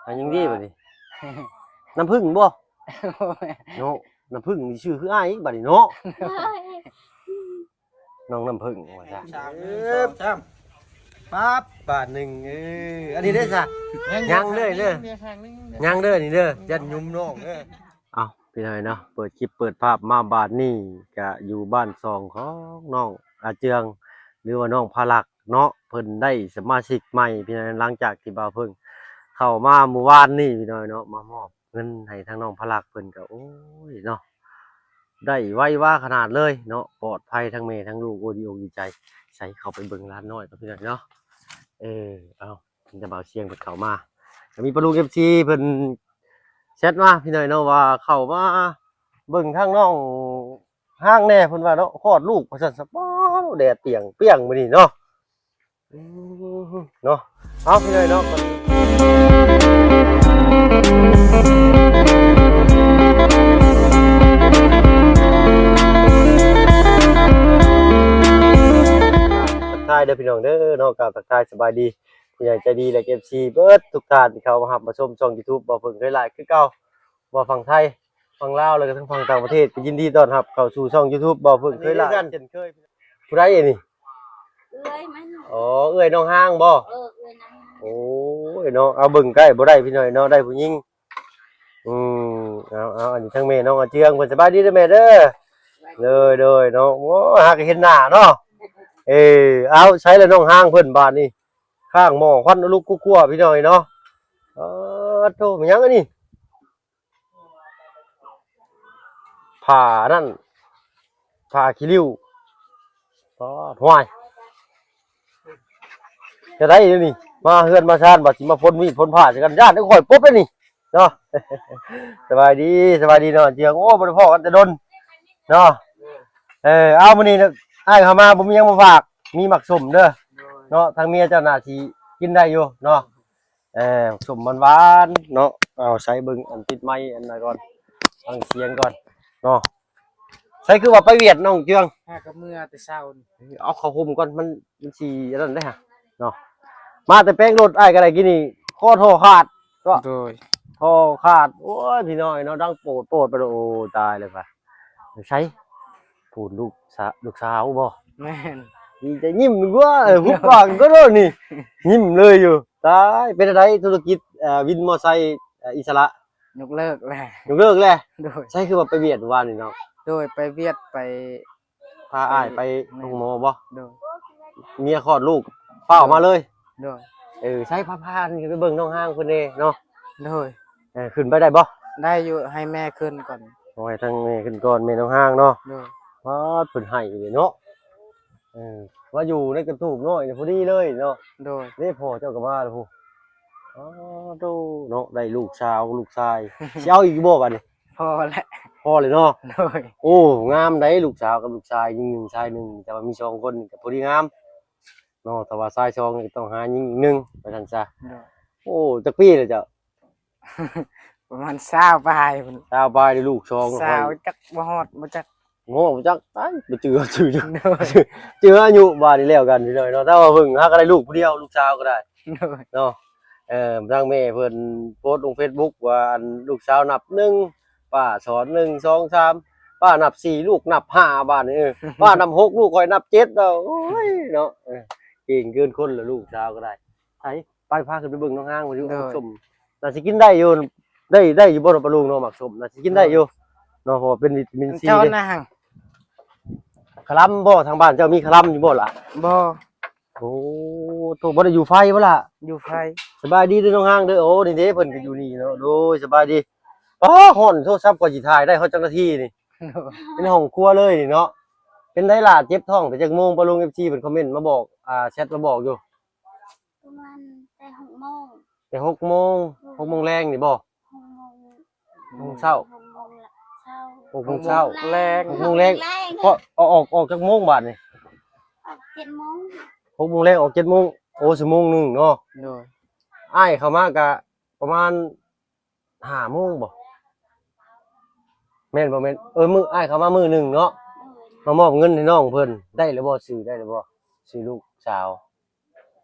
ເອົາຫຍັງດີບັດນີ້? ນ້ຳຜຶ້ງບໍ່? ໂອ້ຍ ເນາະ ນ້ຳຜຶ້ງນີ້ຊື່ຄືອ້າຍອີກບັດນີ້ເນາະ ນ້ອງນ້ຳຜຶ້ງວ່າຊັ້ນ. ສາມ ໜຶ່ງ ສອງ ສາມ ປັບ ບາດໜຶ່ງ. ເອີ ອັນນີ້ເດ້ຊະ ຍັງເດີ ຍັງເດີ ຍັງເດີ ນີ້ເດີ ຢ້ານຍຸ່ມນ້ອງເດີ. ເອົ້າ ພີ່ນ້ອງເນາະ ເປີດຄລິບເປີດພາບມາບາດນີ້ ກະຢູ່ບ້ານຊ່ອງຂອງນ້ອງອາເຈືອງ ຫຼືວ່ານ້ອງພາລັກເນາະ ເພິ່ນໄດ້ສະມາຊິກໃໝ່ ພີ່ນ້ອງ ຫຼັງຈາກທີ່ບ່າວເພິ່ງເຂົ້າມາມື້ວານນີ້ ພີ່ນ້ອງເນາະ ມາມອບເງິນໃຫ້ທາງນ້ອງພາລັກ ເພິ່ນກະ ໂອ້ຍເນາະ ໄດ້ໄວວາຂະໜາດເລີຍເນາະ ປອດໄພທັງແມ່ທັງລູກ. ໂອ້ ດີອົກດີໃຈ. ໃສ ເຂົ້າໄປເບິ່ງຫຼານນ້ອຍກ່ອນ ພີ່ນ້ອງເນາະ. ເອີ ເອົາ ມີແຕ່ບ່າວຊຽງເພິ່ນເຂົ້າມາ ກະມີປ້າລຸງ ເອັຟຊີ ເພິ່ນແຊັດມາ ພີ່ນ້ອງເນາະ ວ່າເຂົ້າມາເບິ່ງທາງນ້ອງຮ້າງແດ່ ເພິ່ນວ່າເນາະ ຄອດລູກວ່າຊັ້ນຊະ. ປ້າດ ແດດປ່ຽງໆມື້ນີ້ເນາະ ອືມ ເນາະ. ເອົາ ພີ່ນ້ອງເນາະ ທັກທາຍເດີ ພີ່ນ້ອງເດີເນາະ ກາບທັກທາຍສະບາຍດີ ຜູ້ໃຫຍ່ໃຈດີ ແລະ ເອັຟຊີ ເບິດທຸກທ່ານທີ່ເຂົ້າມາຮັບມາຊົມຊ່ອງ YouTube ບ່າວເພິ່ງເຄີຍຫຼາຍຄືເກົ່າ. ບໍ່ວ່າຝັ່ງໄທ ຝັ່ງລາວ ແລ້ວກໍທັງຝັ່ງຕ່າງປະເທດ ກໍຍິນດີຕ້ອນຮັບເຂົ້າສູ່ຊ່ອງ YouTube ບ່າວເພິ່ງເຄີຍຫຼາຍເຊັ່ນເຄີຍ. ຜູ້ໃດອັນນີ້? ເອື້ອຍມັນ. ອໍ ເອື້ອຍນ້ອງຮ້າງບໍ່? ເອີ ເອື້ອຍນ້ອງຮ້າງ. ໂອ້ຍເນາະ ເອົາເບິ່ງໃກ້ບໍ່ໄດ້ ພີ່ນ້ອງເນາະ ໄດ້ຜູ້ຍິງ. ອືມ ເອົາໆ ອັນນີ້ທາງແມ່ນ້ອງອາເຈືອງເພິ່ນ. ສະບາຍດີເດີແມ່ເດີ. ໂດຍໆ ເນາະ ໂອ້ ຫາກໍເຫັນໜ້າເນາະ. ເອີ ເອົາ ໃສລະນ້ອງຮ້າງເພິ່ນບາດນີ້? ຂ້າງໝໍ້ຄວັນລຸກຄຸ່ວໆ ພີ່ນ້ອງເນາະ. ເອີ ໂທ້ ແມ່ນຫຍັງອັນນີ້? ຜ້າອັນນັ້ນ ຜ້າຂີ້ລິ້ວ. ປາດ ຫ້ວຍ ຈະໄດ້ເດນີ້ ມາເຮືອນມາຊານ ບາດຊິມາພົນມີດພົນພ້າໃສ່ກັນ ຢ້ານໄອ້ຂ້ອຍປົບເດນີ້ເນາະ. ສະບາຍດີ ສະບາຍດີນ້ອງອາເຈືອງ. ໂອ້ ບໍ່ໄດ້ພໍ້ກັນແຕ່ດົນເນາະ. ເອີ ເອົາ ມື້ນີ້ອ້າຍເຂົ້າມາບໍ່ມີຫຍັງມາຝາກ ມີໝາກສົ້ມເດີເນາະ ທາງເມຍເຈົ້າໜ້າຊິກິນໄດ້ຢູ່ເນາະ. ເອີ ສົ້ມຫວານໆເນາະ. ເອົາ ໃສ່ເບິ່ງອັນຕິດໄມອັນນັ້ນກ່ອນ ຟັງສຽງກ່ອນເນາະ. ໃສຄືວ່າໄປຫວຽດນ້ອງເຈືອງ? ຫາກໍເມືອແຕ່ເຊົ້ານີ້. ເອົາເຂົ້າຫົ່ມກ່ອນ ມັນ ມັນຊິອັນນັ້ນເດ້ຫະເນາະ. ມາແຕ່ແປງລົດອ້າຍກໍໄດ້ກິນນີ້ ຄໍທໍ່ຂາດເນາະ. ໂດຍ ທໍ່ຂາດ. ໂອ້ຍ ພີ່ນ້ອງເນາະ ດັງໂປດໆໄປ. ໂອ້ ຕາຍແລ້ວປະ. ໃສ ຜູ້ລູກສາ ລູກສາວບໍ່? ແມ່ນ. ດີໃຈຍິ້ມກວ່າ ເອີ ຫຸບປາກກໍໂດນນີ້ ຍິ້ມເລີຍຢູ່. ຕາຍ ເປັນຈັ່ງໃດທຸລະກິດ ເອີ ວິນມໍໄຊ ເອີ ອິດສະຫຼະ? ຍົກເລີກແລ້ວ. ຍົກເລີກແລ້ວ? ໂດຍ. ໃສຄືວ່າໄປຫວຽດວານນີ້ເນາະ? ໂດຍ ໄປຫວຽດ ໄປ ພາອ້າຍໄປໂຮງໝໍບໍ່? ໂດຍ. ເມຍຄອດລູກຟ້າວມາເລີຍ? ໂດຍ. ເອີ ໃສ ພາ ພາໄປເບິ່ງນ້ອງຮ້າງເພິ່ນແດ່ເນາະ. ໂດຍ. ເອີ ຂຶ້ນໄປໄດ້ບໍ່? ໄດ້ຢູ່ ໃຫ້ແມ່ຂຶ້ນກ່ອນ. ໂອ້ຍ ໃຫ້ທາງແມ່ຂຶ້ນກ່ອນ ແມ່ນ້ອງຮ້າງເນາະ. ໂດຍ. ປາດ ເພິ່ນໃຫ້ເລີຍເນາະ. ເອີ ມາຢູ່ໃນກະຕູບນ້ອຍນີ້ພໍດີເລີຍເນາະ. ໂດຍ. ເດ້ ພໍ່ເຈົ້າກໍມາແລ້ວພຸ້ນ. ອໍ ໂທ້ເນາະ ໄດ້ລູກສາວລູກຊາຍ ຊິເອົາອີກຢູ່ບໍ່ບາດນີ້? ພໍແຫຼະ. ພໍແລ້ວເນາະ. ໂດຍ. ໂອ້ ງາມໃດ໋ ລູກສາວກັບລູກຊາຍ ຍິງໜຶ່ງຊາຍໜຶ່ງ ແຕ່ວ່າມີສອງຄົນນີ້ກໍພໍດີງາມເນາະ. ຖ້າວ່າຊາຍສອງນີ້ກໍຕ້ອງຫາຍິງອີກໜຶ່ງ ວ່າຊັ້ນຊະ. ໂດຍ. ໂອ້ ຈັກປີແລ້ວເຈົ້າ? ປະມານຊາວປາຍພຸ້ນ. ຊາວປາຍ ໄດ້ລູກສອງ. ຊາວຈັກບໍ່ຮອດ ບໍ່ຈັກ. ໂອ້ ບໍ່ຈັກ ຕາຍ ບໍ່ຈື່ ຊື່ ໂດຍ ຊື່ ຊື່ອາຍຸ. ບາດນີ້ແລ້ວກັນພີ່ນ້ອງເນາະ. ແຕ່ວ່າເພິ່ນຫາກໍໄດ້ລູກຜູ້ດຽວ ລູກສາວກໍໄດ້. ໂດຍ. ເນາະ ເອີ ທາງແມ່ເພິ່ນໂພສລົງເຟສບຸກວ່າ ອັນ ລູກສາວນັບໜຶ່ງ ປ້າສອນ ໜຶ່ງ ສອງ ສາມ ປ້ານັບສີ່ ລູກນັບຫ້າ ບາດນີ້. ເອີ ປ້ານັບຫົກ ລູກຂ້ອຍນັບເຈັດ. ໂອ້ຍເນາະ ເອີ ເກັ່ງເກີນຄົນລະ ລູກສາວກໍໄດ້. ໃສ ໄປ ພາຂຶ້ນໄປເບິ່ງນ້ອງຮ້າງ ວ່າຢູ່. ໂດຍ. ສົມ ໜ້າຊິກິນໄດ້ຢູ່ ໄດ້ ໄດ້ຢູ່ບໍ່ເນາະ ປ້າລຸງເນາະ? ໝາກສົ້ມໜ້າຊິກິນໄດ້ຢູ່ເນາະ ເພາະວ່າເປັນວິຕາມິນຊີເດ້. ຄະລຳບໍ່? ທາງບ້ານເຈົ້າມີຄະລຳຢູ່ບໍ່ລະ? ບໍ່. ໂອ້ ໂຕ ບໍ່ໄດ້ຢູ່ໄຟບໍ່ລະ? ຢູ່ໄຟ. ສະບາຍດີເດີນ້ອງຮ້າງເດີ. ໂອ້ ນີ້ເດ້ ເພິ່ນກໍຢູ່ນີ້ເນາະ. ໂດຍ ສະບາຍດີ. ປ້າ ຮ້ອນ ໂທລະສັບຂ້ອຍຊິຖ່າຍໄດ້ຮອດຈັກນາທີນີ້? ໂດຍ. ເປັນຫ້ອງຄົວເລີຍນີ້ເນາະ. ເປັນໄດລະ ເຈັບທ້ອງແຕ່ຈັກໂມງ? ປ້າລຸງ ເອັຟຊີ ເພິ່ນຄອມເມັນມາບອກ ອ່າ ແຊັດມາບອກຢູ່. ປະມານແຕ່ຫົກໂມງ. ແຕ່ຫົກໂມງ. ຫົກໂມງແລງນີ້ບໍ່? ຫົກໂມງ ຫົກໂມງເຊົ້າ. ຫົກໂມງເຊົ້າ. ຫົກໂມງເຊົ້າ. ຫົກໂມງແລງ. ຫົກໂມງແລງ. ເພາະ ອອກ ອອກ ອອກຈັກໂມງບາດນີ້? ອອກເຈັດໂມງ. ຫົກໂມງແລງ ອອກເຈັດໂມງ. ໂອ້ ຊົ່ວໂມງໜຶ່ງເນາະ. ໂດຍ. ອ້າຍເຂົ້າມາກະປະມານ ຫ້າໂມງບໍ່? ແມ່ນບໍ່ແມ່ນ? ເອີ ມື້ ອ້າຍເຂົ້າມາມື້ໜຶ່ງເນາະ. ໂດຍ. ມາມອບເງິນໃຫ້ນ້ອງເພິ່ນ. ໄດ້ແລ້ວບໍ່? ຊື້ໄດ້ແລ້ວບໍ່? ຊື້ລູກສາວ.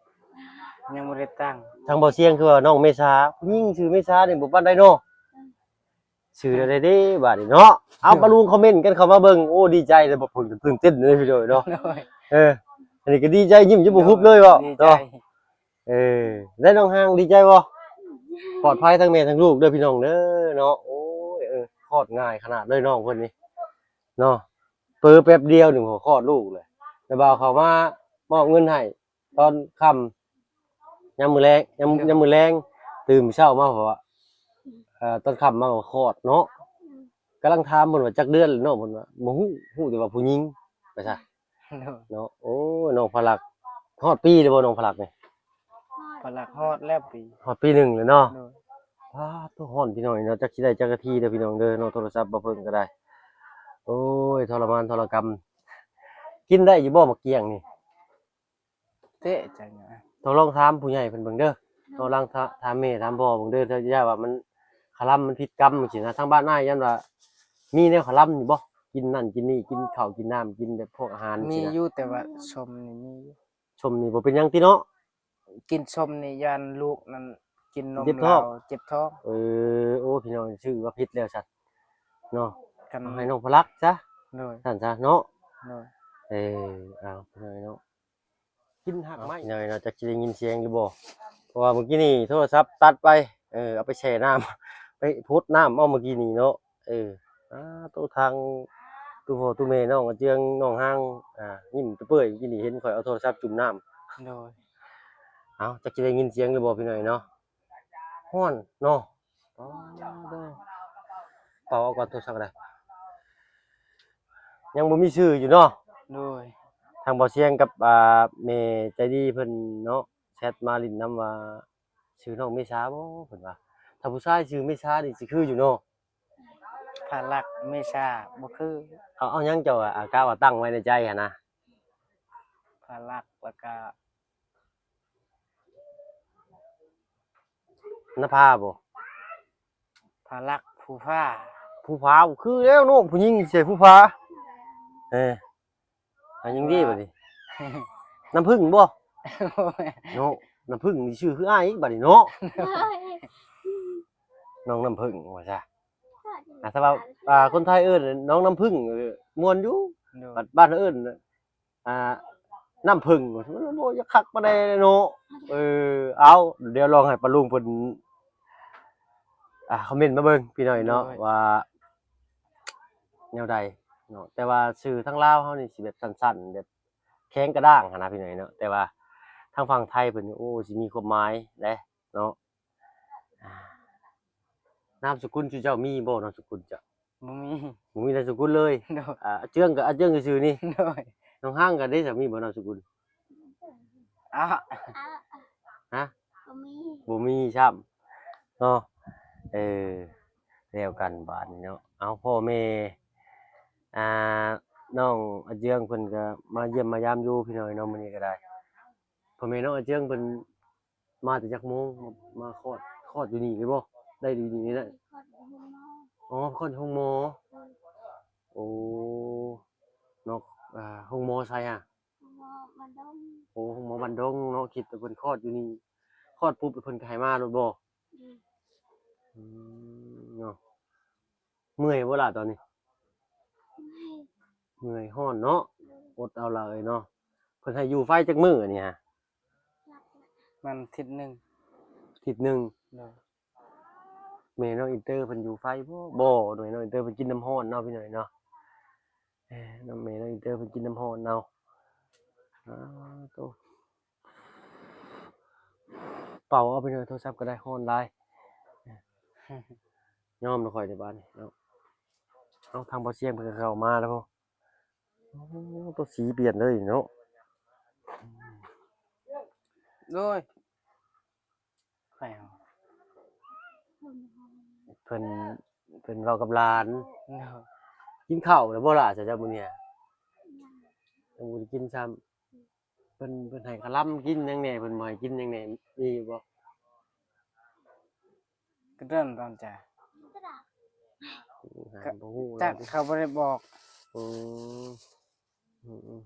ຍັງບໍ່ໄດ້ຕັ້ງ. ທາງບໍ່ສຽງຄືວ່ານ້ອງເມສາ ຜູ້ຍິງຊື່ເມສານີ້ບໍ່ປານໃດເນາະ. ຊື່ແນວໃດເດ້ບາດນີ້ເນາະ. ເອົາ ປະລຸງຄອມເມັນກັນເຂົ້າມາເບິ່ງ. ໂອ້ ດີໃຈເລີຍ ບໍ່ເພິ່ນກໍຕື່ນເຕັ້ນເລີຍພີ່ນ້ອງເນາະ. ໂດຍ ເອີ ອັນນີ້ກໍດີໃຈ ຍິ້ມຈົນບໍ່ຫຸບເລີຍເນາະ. ເອີ ແລ້ວນ້ອງຮາງດີໃຈບໍ່? ປອດໄພທັງແມ່ທັງລູກເດີພີ່ນ້ອງເດີເນາະ. ໂອ້ຍ ເອີ ຄອດງ່າຍຂະໜາດເລີຍນ້ອງເພິ່ນນີ້ເນາະ. ເປີແປັບດຽວໜຶ່ງກໍຄອດລູກເລີຍ. ແລ້ວບ່າວເຂົ້າມາມອບເງິນໃຫ້ ຕອນຄ່ຳ ຍາມມື້ແລງ ຍາມ ຍາມມື້ແລງ ຕື່ນເຊົ້າມາ ເພາະວ່າ ເອີ ຕອນຄ່ຳມາກໍຄອດເນາະ. ກຳລັງຖາມເພິ່ນວ່າຈັກເດືອນແລ້ວເນາະ ເພິ່ນວ່າບໍ່ຮູ້ ຮູ້ແຕ່ວ່າຜູ້ຍິງ ວ່າຊັ້ນເນາະ. ໂອ້ ນ້ອງພະລັກ ຮອດປີແລ້ວບໍ່ນ້ອງພະລັກນີ້? ພະລັກຮອດແລ້ວປີ ຮອດປີໜຶ່ງແລ້ວເນາະ. ໂດຍ ປາດໂທ້ ຮ້ອນພີ່ນ້ອງເນາະ. ຈັກຊິໄດ້ຈັກນາທີເດີພີ່ນ້ອງເດີເນາະ. ໂທລະສັບບໍ່ເພິ່ງກໍໄດ້. ໂອ້ຍ ທໍລະມານທໍລະກຳ. ກິນໄດ້ຢູ່ບໍ່ໝາກກ້ຽງນີ້? ເຕະຈັງຫຍັງ ຕ້ອງລອງຖາມຜູ້ໃຫຍ່ເພິ່ນເບິ່ງເດີ. ຕ້ອງລອງຖາ ຖາມແມ່ຖາມພໍ່ເບິ່ງເດີ. ຖ້າຢ້ານວ່າມັນຄະລຳ ມັນຜິດກຳຈັ່ງຊີ້ນະ. ທາງບ້ານອ້າຍຢ້ານວ່າມີແນວຄະລຳຢູ່ບໍ່? ກິນນັ້ນກິນນີ້ ກິນເຂົ້າກິນນ້ຳ ກິນແບບພວກອາຫານ ມີຢູ່ ແຕ່ວ່າສົ້ມນີ້ມີຢູ່. ສົ້ມນີ້ບໍ່ເປັນຫຍັງຕິເນາະ? ກິນສົ້ມນີ້ຢ້ານລູກນັ້ນກິນນົມ ເຈັບທ້ອງ ລາວເຈັບທ້ອງ. ເອີ ໂອ້ ພີ່ນ້ອງ ຊື່ວ່າຜິດແລ້ວຊັ້ນເນາະ. ໃຫ້ນ້ອງພະລັກຊະ. ໂດຍ ຊັ້ນຊະເນາະ. ໂດຍ ເອີ ເອົາ ພີ່ນ້ອງເນາະ. ກິນຮາກໄມ້ ເອົາ ພີ່ນ້ອງເນາະ. ຈັກຊິໄດ້ຍິນສຽງຢູ່ບໍ່? ເພາະວ່າມື້ກີ້ນີ້ໂທລະສັບຕັດໄປ ເອີ ເອົາໄປແຊ່ນ້ຳ ໄປພົດນ້ຳເອົາມື້ກີ້ນີ້ເນາະ. ເອີ ອາ ໂຕ ທາງຕູ້ພໍ່ຕູ້ແມ່ ນ້ອງອາເຈືອງ ນ້ອງຮາງ ອາ ຍິ້ມຕະເປີ້ຍ ມື້ກີ້ນີ້ເຫັນຂ້ອຍເອົາໂທລະສັບຈຸ່ມນ້ຳ. ໂດຍ ເອົາ ຈັກຊິໄດ້ຍິນສຽງຢູ່ບໍ່ ພີ່ນ້ອງເນາະ. ຮ້ອນເນາະ. ອໍ ໂດ ເປົ່າເອົາກ່ອນ ໂທລະສັບກໍໄດ້. ຍັງບໍ່ມີຊື່ຢູ່ເນາະ. ໂດຍ ທາງບໍ່ສຽງກັບ ອ່າ ແມ່ໃຈດີເພິ່ນເນາະ ແຊັດມາຫຼິ້ນນຳວ່າ ຊື່ນ້ອງເມສາບໍ່ ເພິ່ນວ່າ. ຖ້າຜູ້ຊາຍຊື່ເມສານີ້ຊິຄືຢູ່ເນາະ. ພະລັກ ເມສາ ບໍ່ຄື. ເອົາ ເອົາຫຍັງເຈົ້າ ອາ ກະວ່າຕັ້ງໄວ້ໃນໃຈຫັ້ນນະ? ພະລັກ ແລ້ວກະ ນະພາບໍ່? ພະລັກ ພູຜາ. ພູຜາ ຄືແລ້ວເນາະ ຜູ້ຍິງໃສ່ພູຜາ. ເອີ ເອົາຫຍັງດີບາດນີ້? ນ້ຳຜຶ້ງບໍ່? ບໍ່ແມ່ນເນາະ. ນ້ຳຜຶ້ງນີ້ຊື່ຄືອ້າຍອີກບາດນີ້ເນາະ. ນ້ອງນ້ຳຜຶ້ງວ່າຊະ. ອາ ສຳລັບ ອາ ຄົນໄທເອີ້ນນ້ອງນ້ຳຜຶ້ງ ເອີ ມ່ວນຢູ່. ໂດຍ ບັດບ້ານເຮົາເອີ້ນ ອ່າ ນ້ຳເຜິ້ງ ມັນບໍ່ຢາກຄັກປານໃດເນາະ. ເອີ ເອົາ ດຽວລອງໃຫ້ປ້າລຸງເພິ່ນ ອ່າ ຄອມເມັນມາເບິ່ງພີ່ນ້ອງເນາະ ໂດຍ ວ່າແນວໃດເນາະ. ແຕ່ວ່າຊື່ທາງລາວເຮົານີ້ຊິແບບສັ້ນໆ ແບບແຂງກະດ້າງຫັ້ນນະພີ່ນ້ອງເນາະ. ແຕ່ວ່າທາງຝັ່ງໄທເພິ່ນນີ້ ໂອ້ ຊິມີຄວາມໝາຍເດ້ເນາະ. ອ່າ ນາມສະກຸນ ຊຸເຈົ້າມີບໍ່ ນາມສະກຸນເຈົ້າ? ບໍ່ມີ ບໍ່ມີນາມສະກຸນເລີຍ. ໂດຍ ອ່າ ອາເຈືອງກໍອາເຈືອງຊື່ໆນີ້. ໂດຍ ນ້ອງຮາງກໍເດ້ ມີບໍ່ນາມສະກຸນ? ອະ ຮະ ບໍ່ມີ ບໍ່ມີຊ້ຳເນາະ. ເອີ ແລ້ວກັນບາດນີ້ເນາະ. ເອົາ ພໍ່ແມ່ ອ່າ ນ້ອງອາເຈືອງເພິ່ນກໍມາຢ້ຽມມາຢາມຢູ່ພີ່ນ້ອງເນາະ ມື້ນີ້ກໍໄດ້. ພໍ່ແມ່ນ້ອງອາເຈືອງເພິ່ນ ມາແຕ່ຈັກໂມງ? ມາ ມາຄອດ ຄອດຢູ່ນີ້ເລີຍບໍ່? ໄດ້ຢູ່ນີ້ເລີຍ? ອໍ ຄອດຢູ່ໂຮງໝໍ. ໂອ້ ເນາະ ອ່າ ໂຮງໝໍໃສຫະ? ໂຮງໝໍບ້ານດົງ. ໂອ້ ໂຮງໝໍບ້ານດົງເນາະ. ຄິດວ່າເພິ່ນຄອດຢູ່ນີ້ ຄອດປຸບເພິ່ນກໍໃຫ້ມາໂລດບໍ່? ອືມ ອືມ ເນາະ. ເມື່ອຍບໍ່ລະຕອນນີ້? ເມື່ອຍ ເມື່ອຍ ຮ້ອນເນາະ. ໂດຍ ອົດເອົາລະເອີຍເນາະ. ເພິ່ນໃຫ້ຢູ່ໄຟຈັກມື້ອັນນີ້ຫະ? ມັນທິດໜຶ່ງ ທິດໜຶ່ງ. ໂດຍ ແມ່ນ້ອງອິນເຕີເພິ່ນຢູ່ໄຟບໍ່? ບໍ່ ແມ່ນ້ອງອິນເຕີເພິ່ນກິນນ້ຳຮ້ອນເນາະ ພີ່ນ້ອງເນາະ. ເອີ ນ້ອງ ແມ່ນ້ອງອິນເຕີເພິ່ນກິນນ້ຳຮ້ອນເອົາ. ອ້າໂຕ ເປົ່າເອົາໄປເລີຍ ໂທລະສັບກໍໄດ້ ຮ້ອນຫຼາຍ. ຍອມແລ້ວຂ້ອຍໃນບາດນີ້ເນາະ. ເອົາ ທາງບໍ່ສຽງເພິ່ນກໍເຂົ້າມາແລ້ວ. ໂອ້ ໂຕສີປ່ຽນເລີຍເນາະ. ໂດຍ ໃຜເຮົາ? ເພິ່ນ ເພິ່ນເວົ້າກັບຫຼານ. ໂດຍ ກິນເຂົ້າແລ້ວບໍ່ລະ ເຈົ້າ ມື້ນີ້? ຍັງ ຍັງບໍ່ໄດ້ກິນຊ້ຳ. ເພິ່ນ ເພິ່ນໃຫ້ຄະລຳກິນຫຍັງແດ່? ເພິ່ນບໍ່ໃຫ້ກິນຫຍັງແດ່? ມີຢູ່ບໍ່? ກະເລີ່ມຕອນຈະ ກະບໍ່ຮູ້ ຈັກ ເຂົາບໍ່ໄດ້ບອກ. ອືມ ອືມ ອືມ.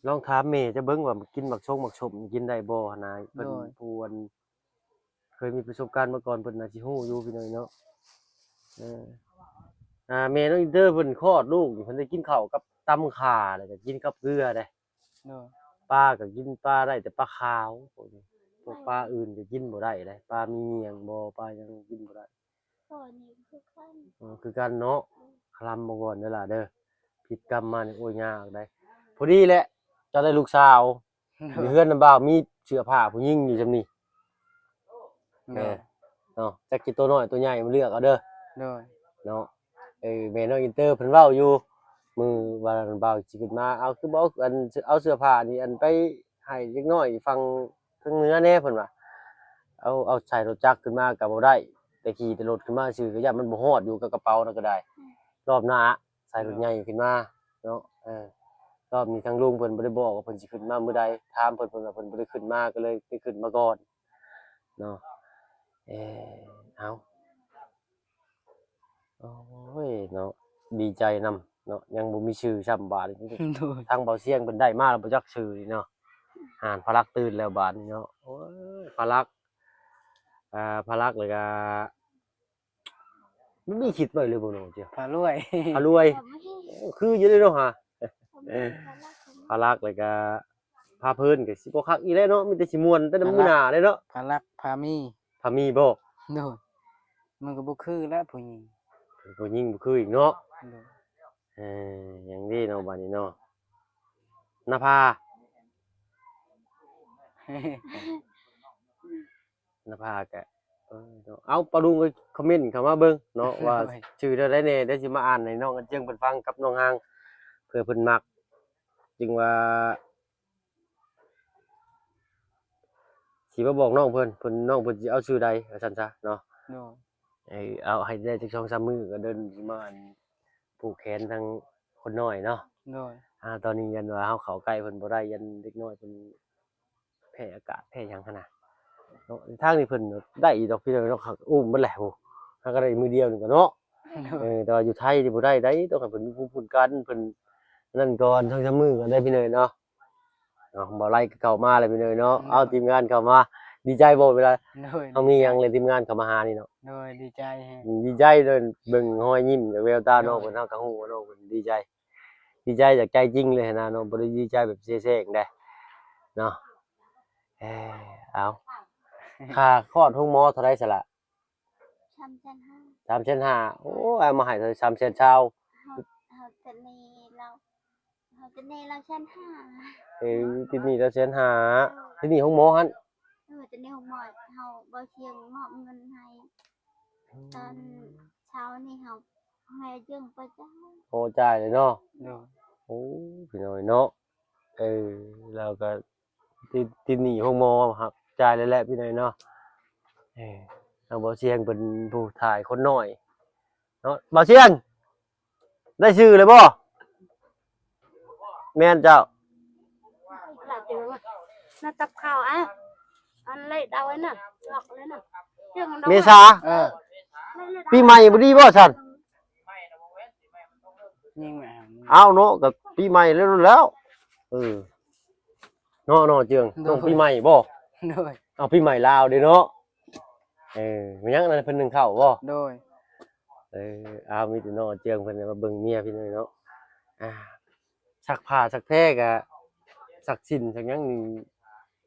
ລອງຖາມແມ່ເຈົ້າເບິ່ງວ່າກິນໝາກຊົງໝາກສົ້ມນີ້ກິນໄດ້ບໍ່ຫັ້ນນະ ເພິ່ນ ໂດຍ ຜູ້ອັນເຄີຍມີປະສົບການມາກ່ອນ ເພິ່ນໜ້າຊິຮູ້ຢູ່ພີ່ນ້ອງເນາະ. ເອີ ອ່າ ແມ່ນ້ອງອິນເຕີເພິ່ນຄອດລູກນີ້ ເພິ່ນໄດ້ກິນເຂົ້າກັບຕຳຂ່າ ແລ້ວກໍກິນກັບເກືອເດ້. ໂດຍ ປາກໍກິນ ປາໄດ້ແຕ່ປາຂາວ ພວກນີ້ ພວກປາອື່ນກໍກິນບໍ່ໄດ້ເດ້ ປາມີງຽງບໍ່ ປາຫຍັງກິນບໍ່ໄດ້. ໂຕນີ້ຄືກັນ ເອີ ຄືກັນເນາະ. ເອີ ຄະລຳບໍ່ກ່ອນເດີຫຼ້າເດີ ຜິດກຳມານີ້ ໂອ້ຍ ຍາກໄດ໋. ພໍດີແຫຼະ ເຈົ້າໄດ້ລູກສາວ ໂດຍ ຢູ່ເຮືອນນຳບ່າວ ມີເສື້ອຜ້າຜູ້ຍິງຢູ່ຊ່ຳນີ້. ໂດຍ ເອີ ເນາະ ຈັກຊິໂຕນ້ອຍໂຕໃຫຍ່ມາເລືອກເອົາເດີ. ໂດຍ ເນາະ ເອີ ແມ່ນ້ອງອິນເຕີເພິ່ນເວົ້າຢູ່ ມື້ວານບ່າວຊິຂຶ້ນມາ ເອົາ ຄືບໍ່ເອົາ ອັນ ເອົາເສື້ອຜ້ານີ້ ອັນ ໄປໃຫ້ເດັກນ້ອຍຝັ່ງທາງເໜືອແດ່ ເພິ່ນວ່າ ເອົາ ເອົາໃສ່ລົດຈັກຂຶ້ນມາກໍບໍ່ໄດ້ ແຕ່ຂີ່ແຕ່ລົດຂຶ້ນມາຊື່ ກໍຢ້ານມັນບໍ່ຮອດຢູ່ກັບກະເປົານັ້ນກໍໄດ້. ອືມ ລອບໜ້າໃສ່ລົດໃຫຍ່ຂຶ້ນມາເນາະ. ເອີ ລອບນີ້ທາງລຸງເພິ່ນບໍ່ໄດ້ບອກວ່າເພິ່ນຊິຂຶ້ນມາມື້ໃດ ຖາມເພິ່ນ ເພິ່ນວ່າເພິ່ນບໍ່ໄດ້ຂຶ້ນມາ ກໍເລີຍໄດ້ຂຶ້ນມາກ່ອນເນາະ. ເອີ ເອົາ ໂອ້ຍເນາະ ດີໃຈນຳເນາະ ຍັງບໍ່ມີຊື່ຊ້ຳບາດນີ້. ໂດຍ ທາງເບົາຊຽງເພິ່ນໄດ້ມາແລ້ວບໍ່ຈັກຊື່ນີ້ເນາະ. ອ່ານ ພະລັກຕື່ນແລ້ວບາດນີ້ເນາະ. ໂອ້ຍ ພະລັກ ອ່າ ພະລັກ ແລ້ວກະ ມັນມີຄິດໄວ້ເລີຍບໍ່ນ້ອງເຈ້ຍ? ພະລວຍ ພະລວຍ ໂອ້ ຄືຢູ່ເດ້ເນາະຫາ. ພະລັກ ແລ້ວກະ ພາເພີນກໍຊິບໍ່ຄັກອີກແລ້ວເນາະ ມີແຕ່ຊິມ່ວນແຕ່ນຳມື້ໜ້າເດ້ເນາະ. ພະລັກ ພາມີ ພາມີບໍ່? ໂດຍ ມັນກໍບໍ່ຄືແລ້ວຜູ້ຍິງ ຜູ້ຍິງບໍ່ຄືອີກເນາະ. ໂດຍ ເອີ ຫຍັງດີເນາະບາດນີ້ເນາະ ນະພາ ນະພາກະ ເອີ ເນາະ ເອົາ ປາລຸງກໍຄອມເມັນເຂົ້າມາເບິ່ງເນາະ ວ່າ ໂດຍ ຊື່ແນວໃດແດ່ ດຽວຊິມາອ່ານໃຫ້ນ້ອງອັນເຈີງເພິ່ນຟັງກັບນ້ອງຮາງ ເພື່ອເພິ່ນມັກ ຈຶ່ງວ່າ ຊິມາບອກນ້ອງເພິ່ນ ເພິ່ນ ນ້ອງເພິ່ນຊິເອົາຊື່ໃດວ່າຊັ້ນຊະເນາະ. ໂດຍ ເອີ ເອົາໃຫ້ໄດ້ຈັກສອງສາມມື້ກໍເດີນຊິມາ ອັນ ຜູກແຂນທາງຄົນນ້ອຍເນາະ. ໂດຍ ອ່າ ຕອນນີ້ຢ້ານວ່າເຮົາເຂົ້າໃກ້ເພິ່ນບໍ່ໄດ້ ຢ້ານເດັກນ້ອຍເພິ່ນແພ້ອາກາດແພ້ຫຍັງຫັ້ນນະເນາະ. ທາງນີ້ເພິ່ນໄດ້ອີກດອກພີ່ນ້ອງເນາະ ອຸ້ມເບິດແຫຼະ ໂອ້ ຫາກໍໄດ້ມື້ດຽວນີ້ກໍເນາະ. ໂດຍ ເອີ ແຕ່ວ່າຢູ່ໄທນີ້ບໍ່ໄດ້ໃດ໋ ຕ້ອງໃຫ້ເພິ່ນມີພູມຄຸ້ມກັນ ເພິ່ນນັ້ນກ່ອນ ສອງສາມມື້ກໍໄດ້ພີ່ນ້ອງເນາະ. ເນາະ ບໍ່ໄລ່ກໍເຂົ້າມາແລ້ວພີ່ນ້ອງເນາະ. ໂດຍ ເອົາ ທີມງານເຂົ້າມາ ດີໃຈບໍ່ເວລາ ໂດຍ ເຮົາມີຫຍັງແລ້ວທີມງານເຂົ້າມາຫານີ້ເນາະ? ໂດຍ ດີໃຈແຮງ ອືມ ດີໃຈເລີຍ ເບິ່ງຮອຍຍິ້ມແວວຕານ້ອງເພິ່ນ ໂດຍ ເຮົາກໍຮູ້ວ່ານ້ອງເພິ່ນດີໃຈ ດີໃຈຈາກໃຈຈິງເລີຍຫັ້ນນະເນາະ ບໍ່ໄດ້ດີໃຈແບບເສແສ້ງໃດເນາະ. ເອີ ເອົາ ຄ່າຄອດໂຮງໝໍເທົ່າໃດຊັ້ນລະ? ສາມແສນຫ້າ ສາມແສນຫ້າ. ໂອ້ຍ ເອົາມາໃຫ້ເທົ່າໃດ? ສາມແສນຊາວ. ເຮົາ ເຮົາຈະໜີລາວ ເຮົາຈະໜີລາວແສນຫ້າ. ເອີ ຕິດໜີ້ລາວແສນຫ້າ ຕິດໜີ້ໂຮງໝໍຫັ້ນ. ເອີ ຈະໜີໂຮງໝໍ ເຮົາ ເບົາຊຽງມອບເງິນໃຫ້ ອືມ ຕອນເຊົ້ານີ້ເຮົາໃຫ້ຢືມໄປຈ່າຍ ພໍຈ່າຍເລີຍເນາະ. ໂດຍ ໂອ້ ພີ່ນ້ອງເນາະ ເອີ ລາວກໍ ຕິດ ຕິດໜີ້ໂຮງໝໍ ຮັບຈ່າຍແລ້ວແຫຼະພີ່ນ້ອງເນາະ. ເອີ ທາງເບົາຊຽງເປັນຜູ້ຖ່າຍຄົນນ້ອຍເນາະ. ເບົາຊຽງ ໄດ້ຊື່ແລ້ວບໍ່? ແມ່ນເຈົ້າ. ໜ້າຕັບເຂົ້າ ອ່ະ ອັນເລດເອົາໄວ້ນະ ລັອກເລີຍນະ ເມສາ. ເອີ ປີໃໝ່ບໍ່ດີບໍ່ຊັ້ນ? ຍິງແມ່ນ ເອົາເນາະ ກໍປີໃໝ່ແລ້ວ ແລ້ວ ເອີ ເນາະ ເນາະ ເຈີງ ໂດຍ ຊ່ວງປີໃໝ່ບໍ່? ໂດຍ ເອົາ ປີໃໝ່ລາວເດ້ເນາະ. ເອີ ແມ່ນຫຍັງນັ້ນ ເພິ່ນໜຶ້ງເຂົ້າບໍ່? ໂດຍ ເອີ ເອົາ ມີແຕ່ເນາະ ເຈີງເພິ່ນມາເບິ່ງເມຍພີ່ນ້ອງເນາະ. ອ່າ ຊັກຜ້າຊັກແພກໍ ຊັກສິ້ນຊັກຫຍັງນີ້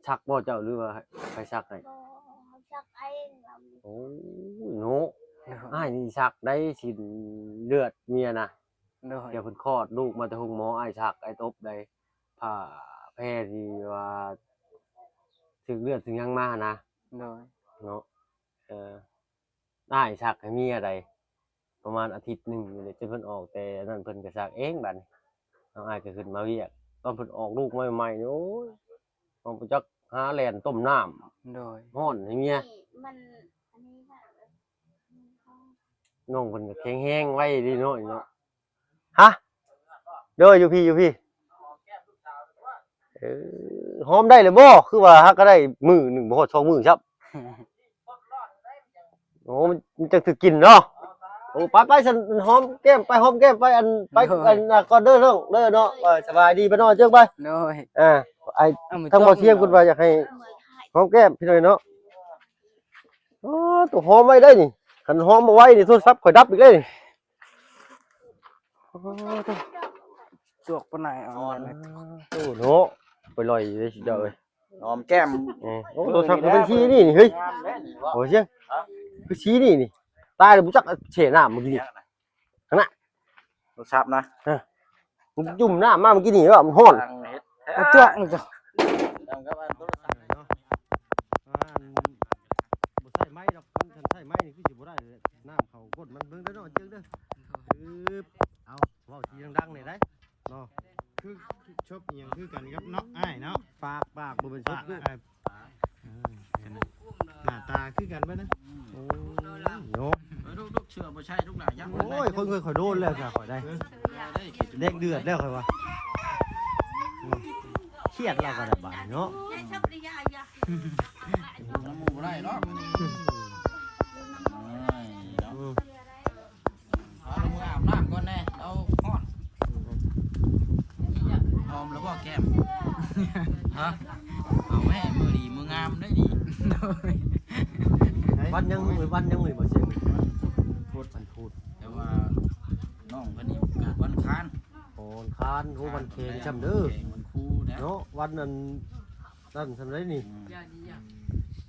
ຊັກບໍ່ເຈົ້າ ຫຼືວ່າໃຜຊັກໃຫ້? ບໍ່ ເຮົາຊັກເອງ. ໂອ້ຍເນາະ ໂດຍ ອ້າຍນີ້ຊັກໄດ້ສິ້ນເລືອດເມຍນະ. ໂດຍ ເທື່ອເພິ່ນຄອດລູກມາແຕ່ໂຮງໝໍ ອ້າຍຊັກ ອ້າຍຕົບໄດ້ ຜ້າແພທີ່ວ່າຖືກເລືອດຖືກຫຍັງມານະ. ໂດຍ ເນາະ ເອີ ອ້າຍຊັກໃຫ້ເມຍໃດ ປະມານອາທິດໜຶ່ງນີ້ແຫຼະ ຈົນເພິ່ນອອກແຕ່ອັນນັ້ນ ເພິ່ນກໍຊັກເອງບາດນີ້. ນ້ອງອ້າຍກໍຂຶ້ນມາວຽກ ຕອນເພິ່ນອອກລູກມາໃໝ່ໆນີ້ ໂອ້ຍ ນ້ອງບໍ່ຈັກຫາແລ່ນຕົ້ມນ້ຳ. ໂດຍ ຮ້ອນໃຫ້ເມຍ ມັນ ອັນນີ້ ນ້ອງເພິ່ນກໍແຂງແຮງໄວດີເນາະ ເນາະ. ຮະ ໂດຍ ຢູ່ພີ້ ຢູ່ພີ້. ເອີ ຫອມໄດ້ແລ້ວບໍ່? ຄືວ່າຫາກໍໄດ້ມື້ໜຶ່ງ ບໍ່ຮອດສອງມື້ຊ້ຳ. ໂອ້ ມັນ ມັນຈັ່ງຖືກກິນເນາະ. ໂອ້ ໄປໆ ຊັ້ນ ຫອມແກ້ມໄປ ຫອມແກ້ມໄປ ອັນ ໄປ ໂດຍ ອັນ ອ່າ ກ່ອນເດີນ້ອງເດີເນາະ. ເອີ ສະບາຍດີ ໄປນອນເຈີກໄປ. ໂດຍ ອ່າ ໄອ້ ເອົາ ທາງບໍ່ທຽງເພິ່ນວ່າຢາກໃຫ້ຫອມແກ້ມພີ່ນ້ອງເນາະ. ອໍ ໂຕຫອມໄວໄດ໋ນີ້ ຄັນຫອມບໍ່ໄວນີ້ໂທລະສັບຂ້ອຍດັບອີກເດ້ນີ້. ອໍ ໂຕ ຈວກປານໃດເອົາ ອໍ ໂຕເນາະ ໄປລອຍເດ້ຊິເຈົ້າເອີຍ. ຫອມແກ້ມ ເອີ ໂອ້ ໂທລະສັບຄືເປັນສີນີ້ນີ້ ເຮີ້ຍ ງາມເດ້ນີ້ ໂອ້ ສຽງ ຮະ ຄືສີນີ້ນີ້ ຕາຍແລ້ວ ບໍ່ຈັກແຊ່ນ້ຳມື້ກີ້ນີ້ ຫັ້ນນະ ໂທລະສັບນະ ເອີ ມັນຈຸ່ມນ້ຳມາມື້ກີ້ນີ້ວ່າມັນຮ້ອນ ເຮັດ ເອົາຈວກນີ້ຈ້ະ ເນາະ ອ່າ ບໍ່ໃຊ້ໄມ້ດອກ ຄັນໃຊ້ໄມ້ນີ້ຄືຊິບໍ່ໄດ້ເລີຍ ນ້ຳເຂົ້າກົ້ນມັນ ເບິ່ງເດີເນາະ ເຈີກເດີ ອຶບ ເອົາ ເວົ້າຊິດັງໆແດ່ໄດ໋ເນາະ ຄື ຄື ຊົບອີ່ຫຍັງຄືກັນກັບເນາະ ອ້າຍເນາະ ປາກ ປາກບໍ່ແມ່ນຊົບເດີ ເອີ ເອີ ໜ້າຕາຄືກັນເບິດນະ ໂອ້ ເນາະ ເອີ ລູກໆ ເຊື່ອບໍ່ໃຊ່ລູກຫຼານ ຍັງ ໂອ້ຍ ຄົນເຄີຍ ຂ້ອຍໂດນແລ້ວຊະ ຂ້ອຍໄດ້ ເອີ ເດ້ ເດັກເດືອດແລ້ວຂ້ອຍວ່າ ອືມ ຄຽດແລ້ວກໍໄດ້ບາດນີ້ເນາະ ນຳໝູ່ບໍ່ໄດ້ເນາະ ອືມ ເອີຍ ເນາະ ອືມ ເອົາລົງມາອາບນ້ຳກ່ອນແດ່ ລາວຮ້ອນ ຫອມແລ້ວບໍ່ແກ້ມ ຮະ ເອົາແມ່ ມື້ດີມື້ງາມໄດ໋ນີ້ ວັນຫຍັງມື້ ວັນຫຍັງມື້ບໍ່ເຊັງ ວັນພຸດ ວັນພຸດ ແຕ່ວ່ານ້ອງເພິ່ນນີ້ເກີດວັນອັງຄານ ອໍ ວັນອັງຄານ ໂອ້ ວັນແຂງຊ່ຳເດີ ວັນຄູນະ ເນາະ ວັນນັ້ນ ນັ້ນຊ່ຳໃດນີ້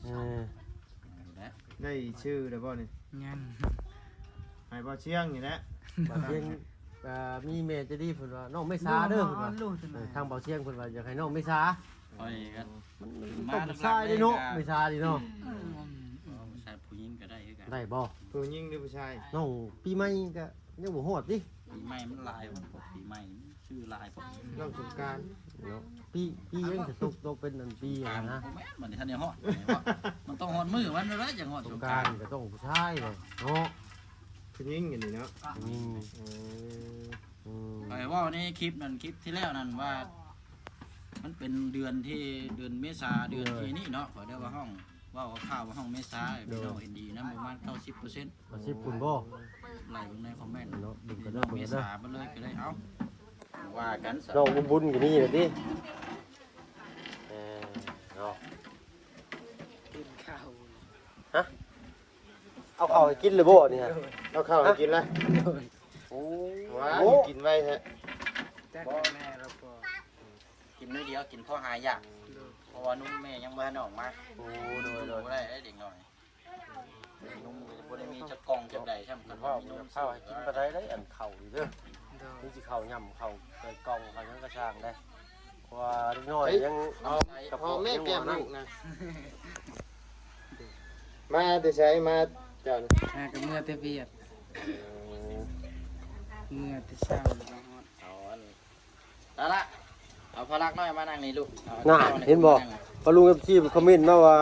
ອືມ ເອີ ໄດ້ຊື່ແລ້ວບໍ່ນີ້ ຍັງ ໃຫ້ບ່າວຊຽງນີ້ແຫຼະ ບ່າວຊຽງ ອ່າ ມີແມ່ໃຈດີເພິ່ນວ່າ ນ້ອງເມສາເດີ ເພິ່ນວ່າ ເອີ ທາງບ່າວຊຽງເພິ່ນວ່າຢາກໃຫ້ນ້ອງເມສາ ຂ້ອຍກໍ ມັນ ມັນ ມາ ຕ້ອງຜູ້ຊາຍເດ້ເນາະ ເມສານີ້ເນາະ ອືມ ເອີ ຜູ້ຊາຍຜູ້ຍິງກໍໄດ້ຄືກັນ ໄດ້ບໍ່ ຜູ້ຍິງຫຼືຜູ້ຊາຍ ນ້ອງປີໃໝ່ກໍຍັງບໍ່ຮອດຕິ ປີໃໝ່ມັນຫຼາຍ ປີໃໝ່ ຊື່ຫຼາຍ ນ້ອງສົງການເນາະ ປີ ປີຫຍັງຈະຕົກ ຕົກເປັນອັນປີຫັ້ນນະ ບໍ່ແມ່ນ ມັນທັນໄດ້ຮອດ ມັນຕ້ອງຮອດມື້ມັນແລ້ວ ຈັ່ງຮອດສົງການ ສົງການກໍຕ້ອງຜູ້ຊາຍເນາະ ຜູ້ຍິງອັນນີ້ເນາະ ຜູ້ຍິງ ເອີ ອືມ ຂ້ອຍເວົ້າໃນຄລິບນັ້ນ ຄລິບທີ່ແລ້ວນັ້ນວ່າ ມັນເປັນເດືອນທີ່ ເດືອນເມສາ ເດືອນທີ່ນີ້ເນາະ ຂ້ອຍໄດ້ວ່າຮ້ອງ ເວົ້າຄ່າວໆວ່າຮ້ອງເມສາ ໂດຍ ພີ່ນ້ອງເຫັນດີນຳປະມານເກົ້າສິບເປີເຊັນ ເກົ້າສິບພຸ້ນບໍ່ ໄລ່ເບິ່ງໃນຄອມເມັນເນາະ ເບິ່ງກັນເດີ ເບິ່ງກັນເດີ ເມສາເບິດເລີຍກໍໄດ້ ເອົ້າ ວ່າກັນຊະ ນ້ອງບຸນກໍມີແລ້ວຕິ ເອີ ເນາະ ກິນເຂົ້າ ຮະ ເອົາເຂົ້າໃຫ້ກິນເລີຍບໍ່ນີ້ຮະ ເອົາເຂົ້າໃຫ້ກິນລະ ໂອ້ ວ້າວ ໂອ້ ກິນໄວແທ້ ຈັກແມ່ລະບໍ່ ກິນໜ້ອຍດຽວ ກິນພໍຫາຢາກ ໂດຍ ເພາະວ່ານົມແມ່ຍັງບໍ່ທັນອອກມາ ໂອ້ ໂດຍໆ ບໍ່ໄດ້ເດ້ເດັກນ້ອຍ ນົມກໍບໍ່ໄດ້ມີຈັກກ່ອງຈັກໃດຊ້ຳ ຄັນວ່າມີນົມເຂົ້າໃຫ້ກິນປານໃດໄດ໋ ອັນເຂົ້ານີ້ເດີ ໂດຍ ມີຊິເຂົ້າຫຍ້ຳເຂົ້າໃສ່ກ່ອງເຂົ້າຫຍັງກໍຊ່າງໄດ໋ ເພາະວ່າເດັກນ້ອຍຍັງ ເອົາ ຫອມແມ່ແກ້ມລູກນະ ມາແຕ່ໃສ ມາເຈົ້ານະ ຫາກໍເມືອແຕ່ວຽກ ເອີ ເມືອແຕ່ເຊົ້າ ເອົາອັນ ລະລະ ເອົາພາລັກນ້ອຍມານັ່ງນີ້ລູກ ເອົາ ນ່າ ເຫັນບໍ່ ພໍ່ລຸງເອັຟຊີຄອມເມັນມາວ່າ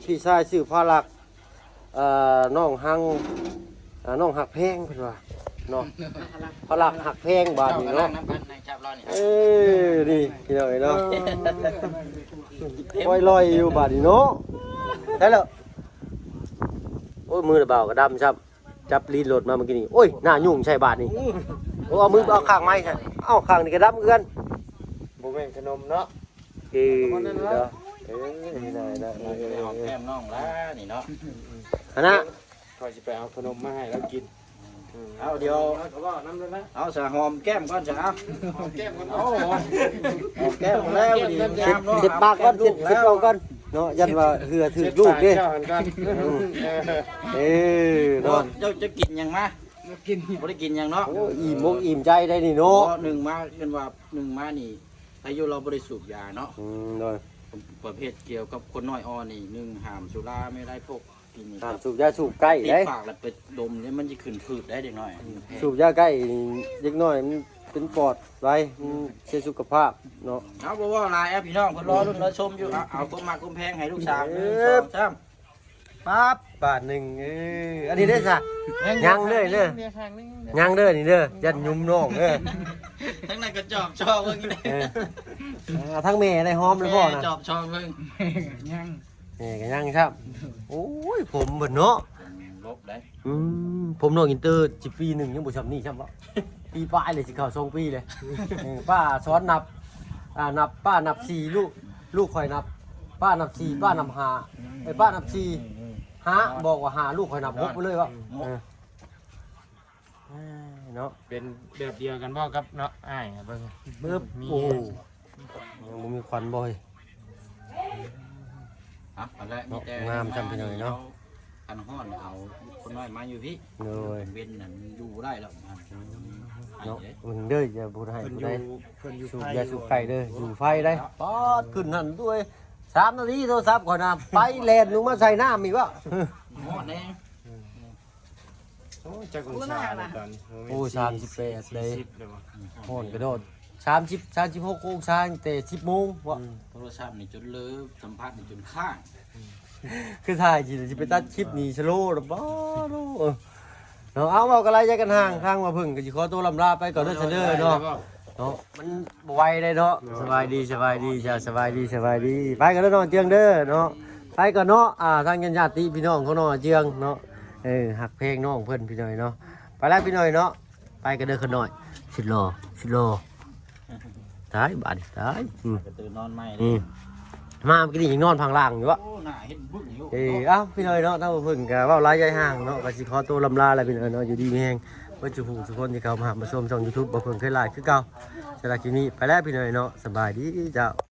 ພີ່ຊາຍຊື່ພາລັກ ເອີ ນ້ອງຮັງ ເອີ ນ້ອງຮັກແພງເພິ່ນວ່າເນາະ ພາລັກຮັກແພງບາດນີ້ເນາະ ເອີ ນີ້ພີ່ນ້ອງເອີຍເນາະ ເອີ ລອຍໆຢູ່ບາດນີ້ເນາະ ໄດ້ແລ້ວ ໂອ້ຍ ມືລະບ່າວກໍດຳຊ້ຳ ຈັບລີດລົດມາເມື່ອກີ້ນີ້ ໂອ້ຍ ໜ້າຫຍຸ້ງໃສ່ບາດນີ້ ໂອ້ ເອົາມື ເອົາຂ້າງໃໝ່ໃສ່ ເອົາຂ້າງນີ້ກໍດຳຄືກັນ ບໍ່ແມ່ນຂະໜົມເນາະ ເອີ ເນາະ ເອີ ນີ້ນະ ນີ້ນະ ຫອມແກ້ມນ້ອງລະນີ້ເນາະ ຫັ້ນນະ ຂ້ອຍຊິໄປເອົາຂະໜົມມາໃຫ້ລາວກິນ ເອົາ ດຽວ ເອົາສະ ຫອມແກ້ມກ່ອນສະ ເອົາ ຫອມແກ້ມກ່ອນ ເອົາ ຫອມແກ້ມແລ້ວ ເຊັດ ເຊັດປາກກ່ອນ ເຊັດ ເຊັດເອົາກ່ອນເນາະ ຢ້ານວ່າເຫື່ອຖືກລູກເດ້ ເຈົ້າຫັ້ນກ່ອນ ເອີ ເນາະ ເຈົ້າ ເຈົ້າກິນຫຍັງມາ ບໍ່ກິນ ບໍ່ໄດ້ກິນຫຍັງເນາະ ໂອ້ ອີ່ມອົກອີ່ມໃຈໄດ໋ນີ້ເນາະ ໜຶ່ງມາ ເອີ້ນວ່າໜຶ່ງມານີ້ ອາຍຸລາວບໍ່ໄດ້ສູບຢາເນາະ ອືມ ໂດຍ ປະເພດກ່ຽວກັບຄົນນ້ອຍອ່ອນນີ້ ໜຶ່ງ ຫ້າມສຸລາເມໄລ ພວກ ຫ້າມສູບຢາສູບໄກ້ເດ້ ປາກແລ້ວໄປດົມນີ້ ມັນຊິຂຶ້ນພືດໄດ້ເດັກນ້ອຍ ສູບຢາໄກ້ເດັກນ້ອຍມັນເປັນປອດໄວ ມັນເສຍສຸຂະພາບເນາະ ເຮົາບໍ່ເວົ້າຫຼາຍ ເອົາ ພີ່ນ້ອງເພິ່ນລໍລຸ້ນລໍຊົມຢູ່ ເອົາ ເອົາຄວາມຮັກຄວາມແພງໃຫ້ລູກສາວ ເອີ ໜຶ່ງ ສອງ ສາມ ປັບ ບາດໜຶ່ງ ເອີ ອັນນີ້ເດ້ຊະ ຍັງເດີ ຍັງເດີ ຍັງເດີ ນີ້ເດີ ຢ້ານຍຸມນ້ອງເດີ ທາງນັ້ນກໍຈອບຊອກເບິ່ງ ເອີ ອ່າ ທາງແມ່ໄດ້ຫອມແລ້ວບໍ່ນະ ຈອບຊອກເບິ່ງ ຍັງ ແມ່ກໍຍັງຊ້ຳ ໂອ້ຍ ຜົມເບິດເນາະ ລົບ ອືມ ຜົມນ້ອງອິນເຕີ ຊິປີໜຶ່ງຍັງບໍ່ຊ່ຳນີ້ຊ້ຳເບາະ ປີປາຍເລີຍ ຊິເຂົ້າສອງປີເລີຍ. ເອີ ປ້າສອນນັບ ອ່າ ນັບ ປ້ານັບສີ່ ລູກ ລູກຂ້ອຍນັບ ປ້ານັບສີ່ ປ້ານັບຫ້າ ເອີ ປ້ານັບສີ່ ຫ້າ ບອກວ່າຫ້າ ລູກຂ້ອຍນັບຫົກໄປເລີຍເບາະ. ເອີ ເນາະ ເປັນແບບດຽວກັນບໍ່ກັບເນາະອ້າຍ ເບິ່ງ ເບິ່ບ ມີ ໂອ້ ຍັງບໍ່ມີຄວັນບໍ່ເຮີ້ຍ? ອ່ະ ອັນແລະ ມີແຕ່ ເນາະ ງາມຊ່ຳພີ່ນ້ອງເນາະ. ຄັນຮ້ອນເອົາຄົນນ້ອຍມາຢູ່ພີ້ ໂດຍ ເວັນນັ້ນຢູ່ບໍ່ໄດ້ແລ້ວ ເນາະ. ເບິ່ງເດີ ຢ່າບໍ່ໃຫ້ຜູ້ໃດ ເພິ່ນຢູ່ ເພິ່ນຢູ່ ສູບຢາສູບໄຂ້ເດີ ຢູ່ໄຟໄດ໋. ປາດ ຂຶ້ນຫັ້ນດ້ວຍ ສາມນາທີໂທລະສັບຂ້ອຍນະ ໄປແລ່ນລົງມາໃສ່ນ້ຳອີກວະ ຮ້ອນແຮງ. ໂອ້ ຈັກອົງສາແລ້ວຕອນນີ້? ໂອ້ ສາມສິບແປດເດ້ ສີ່ສິບແລ້ວບໍ່? ຮ້ອນກະໂດດ ສາມສິບ ສາມສິບຫົກອົງສາຕັ້ງແຕ່ສິບໂມງເບາະ. ອືມ ໂທລະສັບນີ້ຈົນເລີ ສຳຜັດນີ້ຈົນຄ້າງ ຄືຖ່າຍຊິ ຊິໄປຕັດຄລິບນີ້ສະໂລແລ້ວບໍ່ເນາະ. ເອີ ເນາະ ເອົາ ເວົ້າກັນຫຼາຍໃຈກັນຫ່າງ ທາງວ່າເພິ່ງກໍຊິຂໍຕົວລ່ຳລາໄປກ່ອນເດີ ເດີ ເນາະ ເນາະ ມັນບໍ່ໄຫວໄດ໋ເນາະ. ສະບາຍດີ ສະບາຍດີ ຈ້າ ສະບາຍດີ ສະບາຍດີ. ໄປກັນເດີນ້ອງເຈືອງເດີເນາະ ໄປກ່ອນເນາະ. ອ່າ ທາງຍາດໆຕິພີ່ນ້ອງຂອງນ້ອງເຈືອງເນາະ ເອີ ຮັກແພງນ້ອງເພິ່ນພີ່ນ້ອງເນາະ. ໄປແລ້ວພີ່ນ້ອງເນາະ ໄປກັນເດີຂ້ານ້ອຍ ສຸດຫຼໍ່ ສຸດຫຼໍ່. ຕາຍບາດນີ້ ຕາຍ ອືມ ກະຕື່ນນອນໃໝ່ ອືມ ເດ້ ມາເມື່ອກີ້ນີ້ຍັງນອນພັງຫຼັງຢູ່ວະ. ໂອ້ ໜ້າເຫັນບຶ້ງຢູ່ ເອີ ເອົ້າ ພີ່ນ້ອງເນາະ ທາງເພິ່ນກະເວົ້າຫຼາຍໃຈຫ່າງເນາະ ກະຊິຂໍຕົວລ່ຳລາແລ້ວພີ່ນ້ອງເນາະ. ຢູ່ດີມີແຮງເບິດສູ່ຜູ້ສູ່ຄົນທີ່ເຂົ້າມາຮັບມາຊົມຊ່ອງຢູທູບ ບໍ່ເພິ່ງເຄີຍຫຼາຍຄືເກົ່າ. ສຳລັບຄລິບນີ້ໄປແລ້ວພີ່ນ້ອງເນາະ ສະບາຍດີເຈົ້າ.